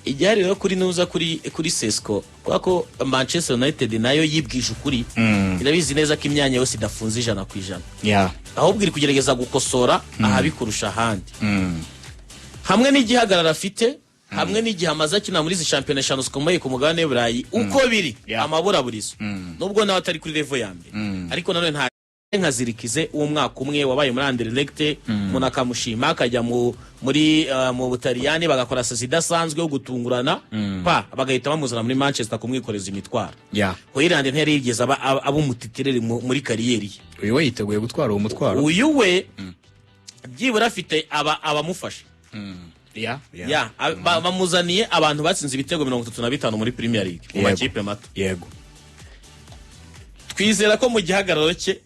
Igihari rero kuri nuza kuri Sesko, kubera ko Manchester United nayo yibwije ukuri, irabizi neza ko imyanya yose idafunze 100%, ahubwo iri kugerageza gukosora ahabi kurusha ahandi, hamwe n'igihagararo afite, hamwe n'igihe amaze akina muri izi shampiyona eshanu zikomeye ku mugabane w'Uburayi uko biri, amaburaburizo, nubwo nawe atari kuri level ya mbere, ariko nanone nta nka Zirkzee w'umwaka umwe wabaye muri Anderlecht, umuntu akamushima akajya mu Butaliyani, bagakora saison idasanzwe yo gutungurana, pa bagahita bamuzana muri Manchester kumwikoreza imitwaro. Højlund ntiyari yigeze aba umu titulaire muri carrière ye. Uyu we yiteguye gutwara uwo mutwaro. Uyu we byibura afite abamufasha. Ya, bamuzaniye abantu batsinze ibitego 35 muri Premier League mu makipe mato. Twizera ko mu gihagararo cye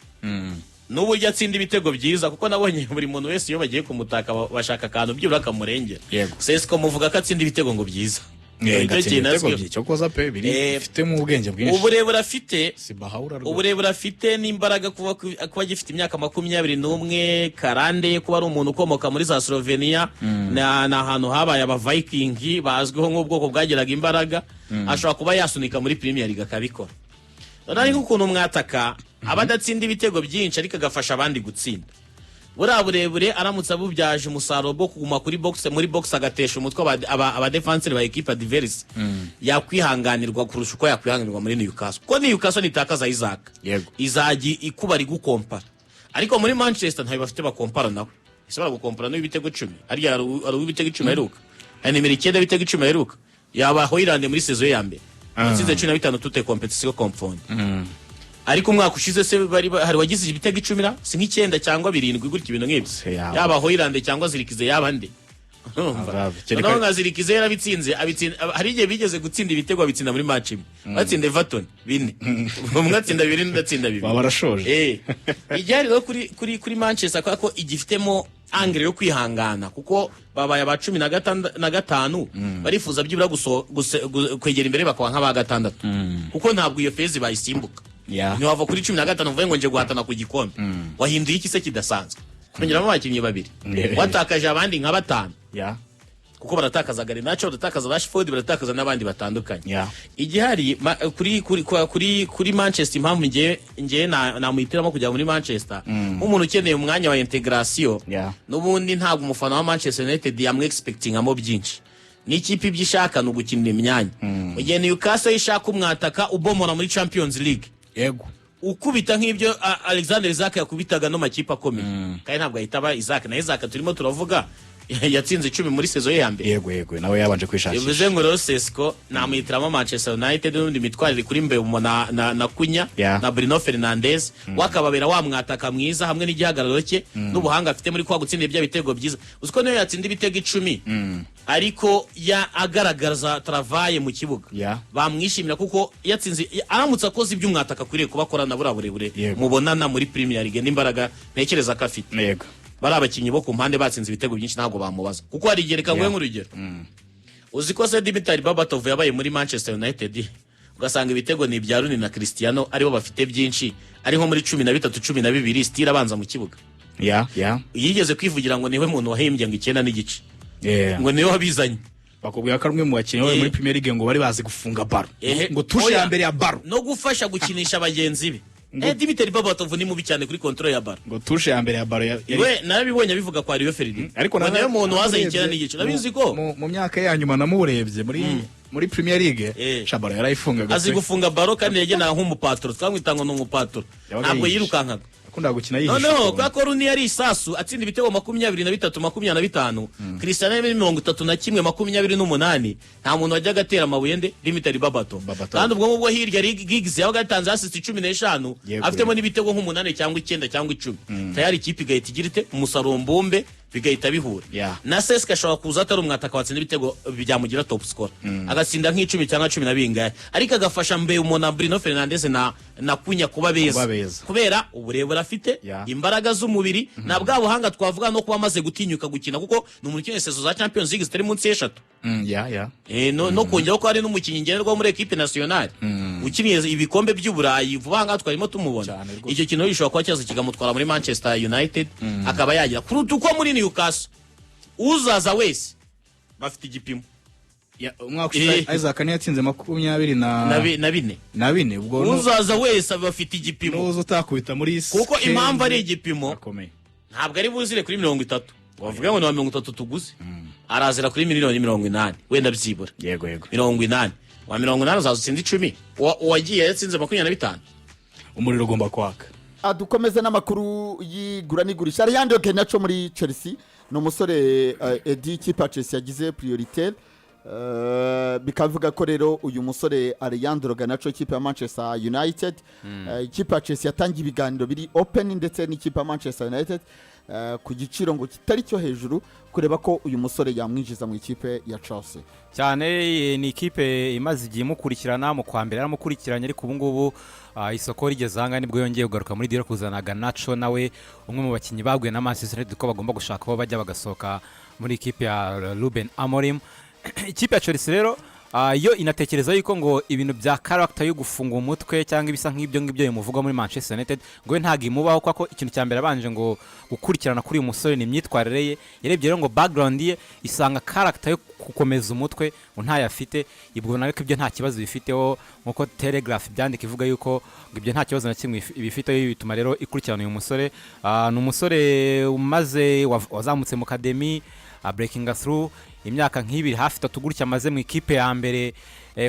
n'uburyo atsinda ibitego byiza, kuko nabonye buri muntu wese iyo bagiye kumutaka bashaka akantu byibura kamurengera. Sesko muvuga ko atsinda ibitego ngo byiza. Nicyo Gatsinda kintu ibitego azwiho. bye cyo koza pe biri bifitemo ubwenge bwinshi. Uburebure afite, Si bahawura rwose. uburebure afite n'imbaraga, kuba agifite imyaka 21, karande ye kuba ari umuntu ukomoka muri za Slovenia, ni ahantu habaye Abavikingi bazwiho nk'ubwoko bwagiraga imbaraga, ashobora kuba yasunika muri Premier League akabikora. Noneho ariko ukuntu mwataka aba adatsinda ibitego byinshi ariko agafasha abandi gutsinda, buriya burebure aramutse abubyaje umusaruro bwo kuguma kuri box, muri box agatesha umutwe abadefanseri ba equipe adverse, yakwihanganirwa kurusha uko yakwihanganirwa muri Newcastle, kuko Newcastle nitakaza Isak, izajya ikubara igukompara, ariko muri Manchester ntayo bafite bakompara nawe. Ese baragukompara n'ibitego 10? Harya hari uw'ibitego 10 aheruka? Hari nimero 9 ibitego 10 aheruka? Yaba Højlund muri saison ye ya mbere yatsinze 15 toutes compétitions confondues, ariko umwaka ushize se hari wagize ibitego 10 na? Si nk'icyenda cyangwa birindwi gutya, ibintu nk'ibyo. Se yaba. Yaba Højlund cyangwa Zirkzee, yaba nde? Urumva? Noneho nka Zirkzee yarabitsinze, abitsinda, hari igihe bigeze gutsinda ibitego abitsinda muri match imwe, batsinda Everton bine, umwe atsinda bibiri undi atsinda bibiri. Baba barashoje. Igihari rero kuri Manchester, kubera ko igifitemo angle yo kwihangana, kuko babaye aba cumi na gatanu, barifuza byibura kwegera imbere bakaba nk'aba gatandatu, kuko ntabwo iyo phase bayisimbuka. Ntiwava kuri 15 uvuge ngo nje guhatana ku gikombe. Wahinduye iki se kidasanzwe? Kongeramo abakinnyi babiri, watakaje abandi nka batanu, kuko baratakaza Garnacho, baratakaza Rashford, baratakaza n'abandi batandukanye. Igihari kuri Manchester, impamvu ngiye namuhitiramo kujya muri Manchester nk'umuntu ukeneye umwanya wa integration, n'ubundi ntabwo umufana wa Manchester United yamwexpectingamo byinshi. N'ikipe ibyo ishaka ni ugukinira imyanya, mu gihe Newcastle ishaka umwataka ubomora muri Champions League, ukubita nk'ibyo Alexander Isak yakubitaga no makipe akomeye, kandi ntabwo ahita aba Isak. Na Isak turimo turavuga yatsinze 10 muri saison ye ya mbere. Yego, nawe yabanje kwishakisha. Bivuze ngo rero Sesko namuhitiramo Manchester United, n'ubundi mitwarire kuri Mbeumo na Cunha na Bruno Fernandes, wakababera wa mwataka mwiza, hamwe n'igihagararo cye n'ubuhanga afite muri kwa gutsinda ibya bitego byiza. Uzi ko niyo yatsinda ibitego 10 ariko ya agaragaza travail mu kibuga, bamwishimira, kuko yatsinze aramutse akoze ibyo umwataka akwiriye kuba akora na buriya burebure mubonana muri Premier League n'imbaraga ntekereza ko afite, bari abakinnyi bo ku mpande batsinze ibitego byinshi ntabwo bamubaza, kuko hari igihe, reka nguhe nk'urugero, uzi ko se Dimitar Berbatov yabaye muri Manchester United, ugasanga ibitego ni ibya Rooney na Cristiano aribo bafite byinshi, ari nko muri 13, 12, still abanza mu kibuga. Yigeze kwivugira ngo niwe muntu wahimbye ngo icyenda n'igice, ngo niwe wabizanye. Bakubwira ko ari umwe mu bakinnyi bari muri Premier League ngo bari bazi gufunga ballon, ngo touche Oya. ya mbere ya ballon, no gufasha gukinisha bagenzi be. Dimitar Berbatov ni mubi cyane kuri contrôle ya ballon. Ngo touche ya mbere ya ballon We narabibonye abivuga kwa Rio Ferdinand, ariko ngo niwe muntu wazanye icyenda n'igice. Urabizi ko mu myaka ye ya nyuma namurebye muri Premier League, sha ballon yarayifungaga azi pe. gufunga ballon, kandi yagendaga nk'umupaturo, twamwita ngo ni umupaturo. Yabaga Ntabwo yihishe. yirukankaga. Yakundaga gukina yihishe Noneho ukuntu. kubera ko Rooney yari isasu, atsinda ibitego 23, 25, Cristiano yari 31, 28, nta muntu wajyaga atera amabuye nde Dimitar Berbatov. Berbatov. Kandi ubwo ngubwo hirya Giggs yabaga yatanze assist 15, afitemo n'ibitego nk'umunani cyangwa icyenda cyangwa 10, tayari ikipe igahita igira ite umusaruro mbumbe, bigahita bihura. Na Sesko ashobora kuza atari umwataka watsinda ibitego byamugira top scorer, agatsinda nk'icumi cyangwa cumi na bingahe, ariko agafasha Mbeumo na Bruno Fernandes na Cunha kuba beza, Kuba beza. kubera uburebure afite, imbaraga z'umubiri na bwa buhanga twavuga, no kuba amaze gutinyuka gukina, kuko ni umuntu ukina saison za Champions League zitari munsi y'eshatu. No kongeraho ko hari n'umukinnyi ngenerwa muri equipe nationale ukiniye ibikombe by'Uburayi vuba aha ngaha twarimo tumubona. Cyane rwose. Icyo kintu gishobora kuba cyaza kikamutwara muri Manchester United, akaba yagira kuruta uko muri Newcastle uzaza wese bafite igipimo. Umwaka ushize Isaac niyo yatsinze 24 na 4. Na 4 ubwo Uzaza wese aba afite igipimo. Nuza utakubita muri Kuko impamvu ari igipimo, akomeye. ntabwo ari buzire kuri 30 wavuga ngo ni wa 30 tuguze, arazira kuri miliyoni 80 wenda byibura. yego yego 80, wa 80 uzaza utsinda 10, uwagiye yatsinze 25. Umuriro ugomba kwaka. Dukomeze n'amakuru y'igura n'igurisha. Alejandro Garnacho muri Chelsea ni umusore Edi, ikipe ya Chelsea yagize priorité. Bikavuga ko rero uyu musore Alejandro Garnacho, ikipe ya Manchester United, ikipe ya Chelsea yatangiye ibiganiro biri open ndetse n'ikipe ya Manchester United ku giciro ngo kitari cyo hejuru, kureba ko uyu musore yamwinjiza mu ikipe ya Chelsea. Cyane, ni ikipe imaze igihe imukurikirana. Mu kwa mbere yaramukurikiranye, ariko ubu ngubu isoko rigeze ahangaha nibwo yongeye kugaruka muri deal kuzana Garnacho, nawe umwe mu bakinnyi baguye na Manchester United ko bagomba gushaka aho bajya bagasohoka muri ikipe ya Ruben Amorim. Ikipe ya Chelsea rero yo inatekereza yuko ngo ibintu bya character yo gufunga umutwe cyangwa ibisa nk'ibyo ngibyo bimuvugwa muri Manchester United ngo we ntabwo imubaho, kuko ikintu cya mbere abanje ngo gukurikirana kuri uyu musore ni imyitwarire ye. Yarebye rero ngo background ye, isanga character yo gukomeza umutwe ngo ntayo afite. Ibwo nawe ko ibyo nta kibazo bifiteho, nk'uko Telegraph ibyandika ivuga yuko ngo ibyo nta kibazo na kimwe bifiteho. Bituma rero ikurikirana uyu musore. Ni umusore umaze wazamutse mu academy, breaking through imyaka nk'ibiri hafi 3 gutya amaze mu ikipe ya mbere,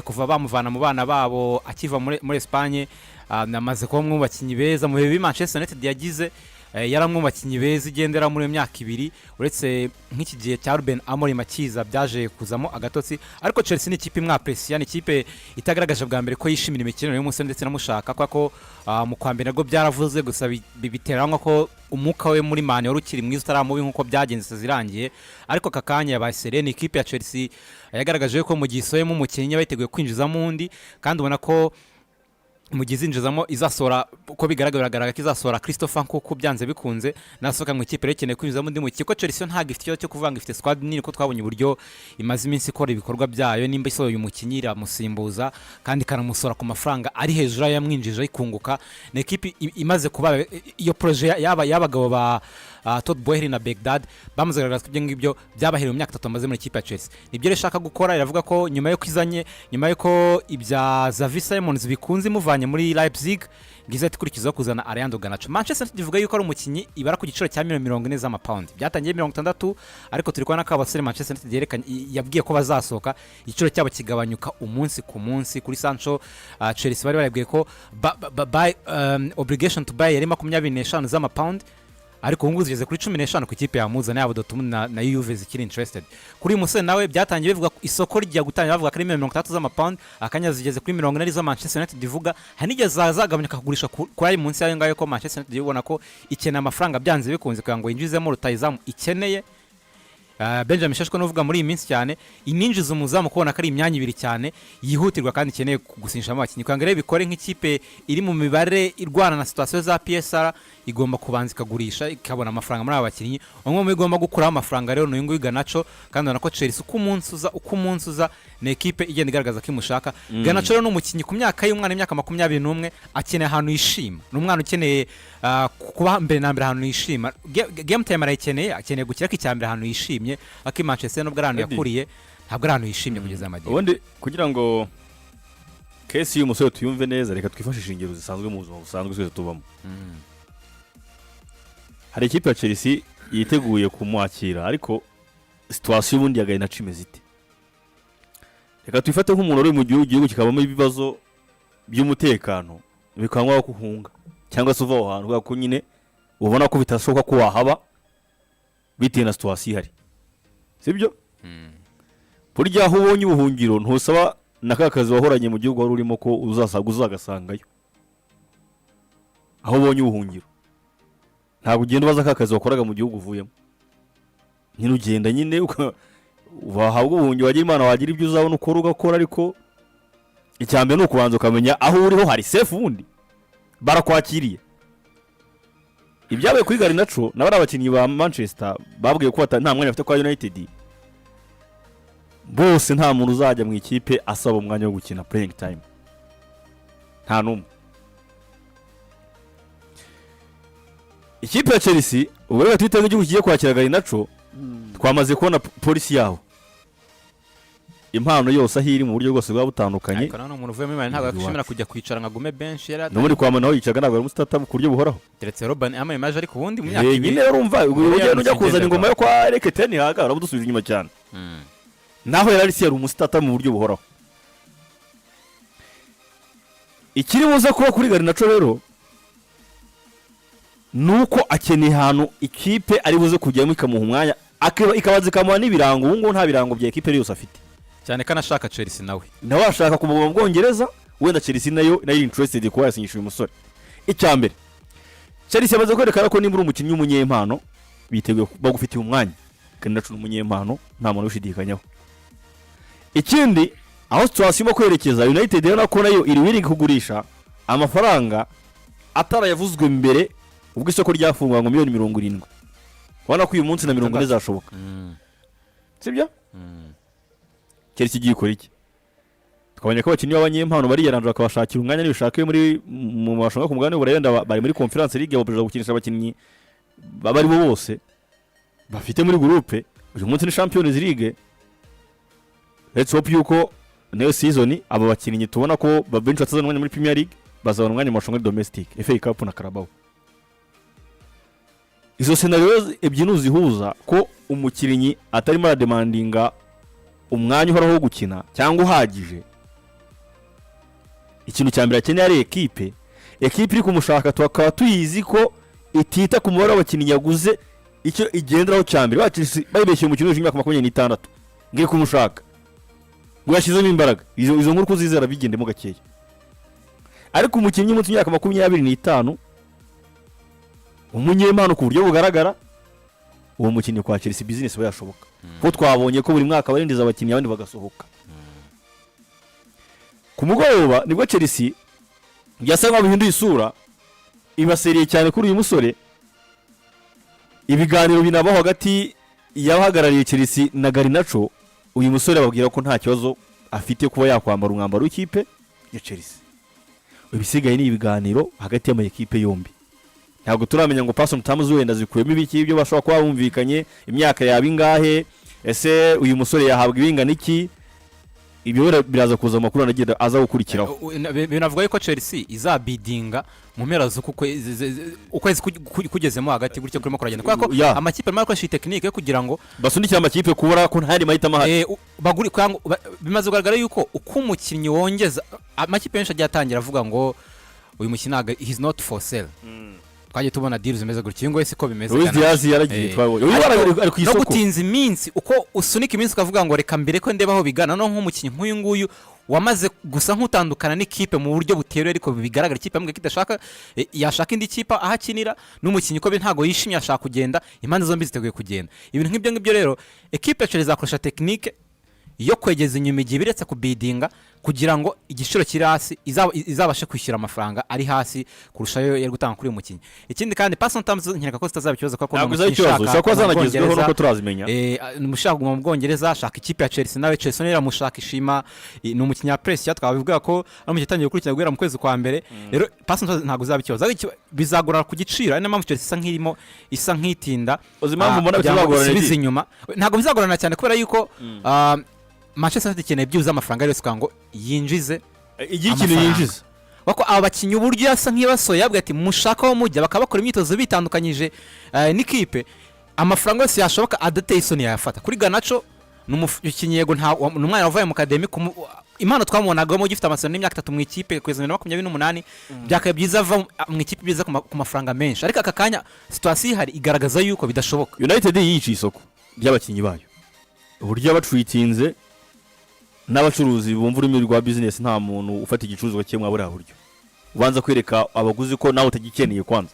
kuva bamuvana mu bana babo akiva muri Espagne. Amaze kuba umwe mu bakinnyi beza mu bihe bi Manchester United yagize. Yari amwe mu bakinnyi beza igendera muri iyo myaka 2, uretse nk'iki gihe cya Ruben Amorim akiza byaje kuzamo agatotsi. Ariko Chelsea ni ikipe imwapresiya, ni ikipe itagaragaje bwa mbere ko yishimira imikinire y'umusore ndetse inamushaka, kubera ko mu kwa mbere nabwo byaravuze gusa biteranywa ko umwuka we muri Man wari ukiri mwiza, utaramubi nk'uko byagenze zirangiye. Ariko aka kanya yabaye serene. Ikipe ya Chelsea yagaragaje ko mu gihe isohoyemo umukinnyi biteguye kwinjizamo undi, kandi ubona ko mu gihe izinjizamo izasohora, uko bigaragara biragaragara ko izasohora Christopher Nkunku byanze bikunze nasohoka mu ikipe. Rero ikeneye kwinjizamo undi mukinnyi, kuko Chelsea ntabwo ifite ikibazo cyo kuvuga ngo ifite squad nini, ko twabonye uburyo imaze iminsi ikora ibikorwa byayo. Nimba isohoye umukinnyi iramusimbuza kandi ikanamusohora ku mafaranga ari hejuru y'ayamwinjije, ikunguka. Ni ekipi imaze kuba iyo projet yaba y'abagabo ba Todd Boehly na Begdad bamaze kugaragaza ko ibyo ngibyo byabahereye mu myaka 3 bamaze muri ikipe ya Chelsea. Nibyo rero ishaka gukora. Iravuga ko nyuma y'uko izanye, nyuma y'uko ibya Xavi Simons bikunze imuvanye muri Leipzig, ngize ati ikurikizaho kuzana Alejandro Garnacho. Manchester United ivuga yuko ari umukinnyi ibara ku giciro cya miliyoni 40 z'amapawundi. Byatangiye 60, ariko turi kubona ko abasore Manchester United yerekanye yabwiye ko bazasohoka, igiciro cyabo kigabanyuka umunsi ku munsi. Kuri Sancho, Chelsea bari barabwiye ko buy, obligation to buy yari 25 z'amapawundi, ariko ubu ngubu zigeze kuri 15 ku ikipe yamuzana, yaba Dortmund na Juve zikiri interested. Kuri uyu musore nawe byatangiye bivuga ko isoko rijya gutangira bavuga ko ari miliyoni 60 z'amapawundi, akanya zigeze kuri 40 zo Manchester United ivuga. Hari n'igihe zazagabanyuka kugurishwa kuri ayo munsi y'ayo ngayo, ko Manchester United ibona ko ikeneye amafaranga byanze bikunze kugira ngo yinjizemo rutayizamu ikeneye. Benjamin Šeško nuvuga muri iyi minsi cyane ininjiza umuzamu, kubona ko ari imyanya ibiri cyane yihutirwa kandi ikeneye gusinyishamo abakinnyi, kugira ngo rero bikore nk'ikipe iri mu mibare irwana na situation za PSR, igomba kubanza ikagurisha ikabona amafaranga muri aba bakinnyi. Umwe mu igomba gukuraho amafaranga rero ni uyu nguyu Garnacho, kandi ubona ko Chelsea uko umunsi uza ni ekipe igenda igaragaza ko imushaka. Garnacho rero ni umukinnyi ku myaka y'umwana, imyaka 21, akeneye ahantu yishima. Ni umwana ukeneye kuba mbere na mbere ahantu yishima. Game time arayikeneye, akeneye gukira, ko icya mbere ahantu yishimye. Ariko i Manchester, nubwo ari ahantu Eddie. yakuriye, ntabwo ari ahantu yishimye kugeza amagingo. Ubundi kugira ngo case y'uyu musore tuyumve neza, reka twifashishe ingero zisanzwe mu buzima busanzwe twese tubamo. Hari ikipe ya Chelsea yiteguye kumwakira, ariko situation ubundi ya Garnacho imeze ite? Reka tuyifate nk'umuntu uri mu gihugu, igihugu kikabamo ibibazo by'umutekano, bikaba ngombwa ko uhunga cyangwa se uva aho hantu, kubera ko nyine ubona ko bitashoboka ko wahaba bitewe na situation ihari, sibyo? Burya aho ubonye ubuhungiro ntusaba na ka kazi wahoranye mu gihugu wari urimo ko uzasaga uzagasangayo. Aho ubonye ubuhungiro ntabwo ugenda ubaza ka kazi wakoraga mu gihugu uvuyemo. Nyine ugenda nyine wahabwa ubuhungiro, wagira Imana wagira ibyo uzabona ukora ugakora, ariko icya mbere ni ukubanza ukamenya aho uriho hari safe, ubundi barakwakiriye. Ibyabaye kuri Garnacho nabo ari abakinnyi ba Manchester babwiye ko nta mwanya bafite kwa United bose. Nta muntu uzajya mu ikipe asaba umwanya wo gukina, playing time, nta n'umwe. Ikipe ya Chelsea ubwo reka tuhite nk'igihugu kigiye kwakira Garnacho, twamaze kubona policy yabo. Impano yose aho iri mu buryo bwose bwaba butandukanye. Ariko nanone umuntu uvuye muri Man ntabwo yakwishimira kujya kwicara ngo agume bench yari No muri kwa naho yicaga, ntabwo ari umustarter ku buryo buhoraho. Teretse Ruben Amorim aje, ariko ubundi mu myaka Eh, 2 nyine urumva Yari ugenda ujya kuzana yamukigendera. ingoma yo kwa Erik ten Hag, urabudusubije inyuma cyane. Naho yari ari, yari umustarter mu buryo buhoraho. Ikiri buze kuba kuri Garnacho rero ni uko akeneye ahantu ikipe ari buze kujyamo ikamuha umwanya, ikabanza ikamuha n'ibirango. Ubu ngubu nta birango bya ekipe yose afite. Cyane ko anashaka Chelsea nawe. Nawe ashaka kuguma mu Bwongereza. Wenda Chelsea nayo iri interested kuba yasinyisha uyu musore. Icya mbere, Chelsea yamaze kwerekana ko nimba uri umukinnyi w'umunyempano biteguye bagufitiye umwanya. Garnacho ni umunyempano, nta muntu ubishidikanyaho. Ikindi, aho situation irimo kwerekeza, United rero ko nayo iri willing kugurisha amafaranga atarayavuzwe mbere ubwo isoko ryafungwa, ngo miliyoni 70. Ubona ko uyu munsi na 40 zashoboka, sibyo? Chelsea igiye ikora iki? Twabonye ko abakinnyi b'abanyempano bariyaranja bakabashakira umwanya nibishaka. Iyo muri mu marushanwa ku mugabane w'Uburayi, wenda bari muri Conference League, babuja gukinisha abakinnyi baba ari bo bose bafite muri groupe. Uyu munsi ni Champions League. Let's hope yuko next season aba bakinnyi tubona ko benshi batazabona umwanya muri Premier League bazabona umwanya mu marushanwa domestic, FA Cup na Carabao. Izo scenario ebyiri nuzihuza, ko umukinnyi atarimo arademandinga umwanya uhoraho wo gukina cyangwa uhagije, ikintu cya mbere akeneye ari ekipe. Ekipe iri kumushaka tukaba tuyizi ko itita ku mubare w'abakinnyi yaguze, icyo igenderaho cya mbere. Bayibeshye umukino w'imyaka 26 ngo iri kumushaka, ngo yashyizemo imbaraga. Izo nkuru kuzizera bigendemo gakeya. Ariko umukinnyi munsi y'imyaka 25, umunyempano ku buryo bugaragara, uwo mukinnyi kwa Chelsea business we yashoboka, kuko twabonye ko buri mwaka barinjiza abakinnyi, abandi bagasohoka. Ku mugoroba nibwo Chelsea byasa nkaho bihinduye isura, ibaseriye cyane kuri uyu musore. Ibiganiro binabaho hagati y'abahagarariye Chelsea na Garnacho. Uyu musore ababwira ko nta kibazo afite kuba yakwambara umwambaro w'ikipe ya Chelsea. Ibisigaye ni ibiganiro hagati y'amakipe yombi. Ntabwo turamenya ngo personal terms wenda zikuyemo ibiki, ibyo bashobora kuba bumvikanye, imyaka yaba ingahe, ese uyu musore yahabwa ibingana iki. Ibyo wenda biraza kuza mu makuru anagenda aza gukurikiraho. Binavuga yuko Chelsea izabidinga mu mpera z'uku ukwezi kugezemo hagati gutyo kurimo kuragenda, kubera ko amakipe arimo arakoresha iyi tekinike yo kugira ngo basunikira amakipe kubura ko nta yandi mahitamo ahari. Baguri kugira ngo bimaze kugaragara yuko uko umukinnyi wongeza, amakipe menshi agiye atangira avuga ngo uyu mukinnyi ntabwo, he's not for sale. Twagiye tubona deal zimeze gutya. Uyu nguyu siko bimeze. Luis Garnacho. Diaz yaragiye, twabonye uyu ari ku No isoko. gutinza iminsi, uko usunika iminsi ukavuga ngo reka mbere ko ndeba aho bigana, no nk'umukinnyi nk'uyu nguyu wamaze gusa nk'utandukana n'ikipe mu buryo buteruye, ariko bigaragara ikipe yamubwiye ko idashaka, yashaka indi kipe aho akinira, n'umukinnyi ko ntabwo yishimye, ashaka kugenda, impande zombi ziteguye kugenda, ibintu nk'ibyo ngibyo. Rero ekipe ya Chelsea izakoresha tekinike yo kwegeza inyuma igihe biretse kubidinga, kugira ngo igiciro kiri hasi izabashe kwishyura amafaranga ari hasi kurusha ayo yari gutanga kuri uyu mukinnyi. Ikindi kandi, personal terms nkeka ko zitazaba ikibazo, kuko ni Ntabwo izaba umukinnyi ikibazo, ushaka ushobora kuba kuguma mu zanagezweho Bwongereza. nuko turazimenya. Ni umushaka kuguma mu Bwongereza, ashaka ikipe ya Chelsea, nawe Chelsea nayo iramushaka ishima. Ni umukinnyi wa Press, twabivuga ko ari umukinnyi utangiye gukurikirana guhera mu kwezi kwa mbere. Rero personal terms ntabwo izaba ikibazo, ariko bizagorana ku giciro, ari nayo mpamvu Chelsea isa nk'irimo, isa nk'itinda. Uzi impamvu mbona Kugira ngo bitazagorana isubize iki? inyuma. Ntabwo bizagorana cyane, kubera yuko Manchester United ikeneye byibuze amafaranga yose kugira ngo yinjize igira ikintu amafaranga. yinjiza. Kuko aba bakinnyi uburyo yasa nk'ibasohoye, yabwiye ati mushaka aho mujya, bakaba bakora imyitozo bitandukanyije n'ikipe, amafaranga yose yashoboka adateye isoni yayafata. Kuri Garnacho ni umukinnyi, yego, nta ni umwana wavuye mu academy, impano twamubonagamo gifite amasezerano y'imyaka 3 mu ikipe kugeza 2028. Byakabaye byiza ava mu ikipe byiza ku mafaranga menshi, ariko aka kanya situation ihari igaragaza yuko bidashoboka. United yiciye isoko ry'abakinnyi bayo, uburyo yabatwitinze n'abacuruzi bumva ururimi rwa business. Nta muntu ufata igicuruzwa cye mwa buriya buryo. Ubanza kwereka abaguzi ko nawe utagikeneye kwanza.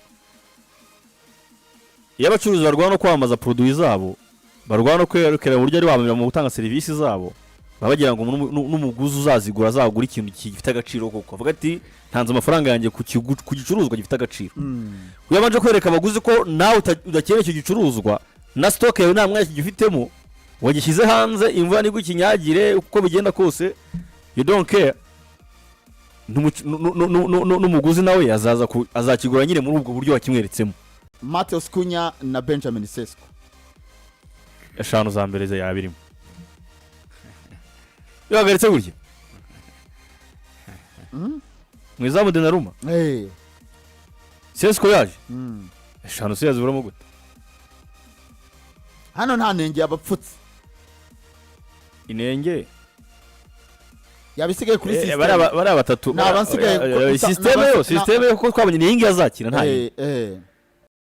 Iyo abacuruzi barwana no kwamamaza produit zabo, barwana no kwerekana uburyo ari bamamira mu gutanga serivisi zabo, baba bagira ngo n'umuguzi uzazigura azagura ikintu gifite agaciro koko, avuga ati ntanze amafaranga yanjye ku gicuruzwa gifite agaciro. Iyo abanje kwereka abaguzi ko nawe udakeneye icyo gicuruzwa, na stock yawe nta mwanya kigifitemo, wagishyize hanze, imvura nigwa ikinyagire, uko bigenda kose you don't care. N'umuguzi nawe azaza azakigura nyine muri ubwo buryo wakimweretsemo. Matheus Cunha na Benjamin Sesko. Eshanu za mbere yabirimo. Yahagaritse gutya mu izamu Donnarumma. Sesko yaje. 5 se yaziburamo gute? Hano nta nenge yabapfutse. Inenge? Yaba isigaye kuri system. Bariya batatu. Ni abasigaye Système yo, système yo, kuko twabonye ni iyi ngiyi azakina, nta yindi.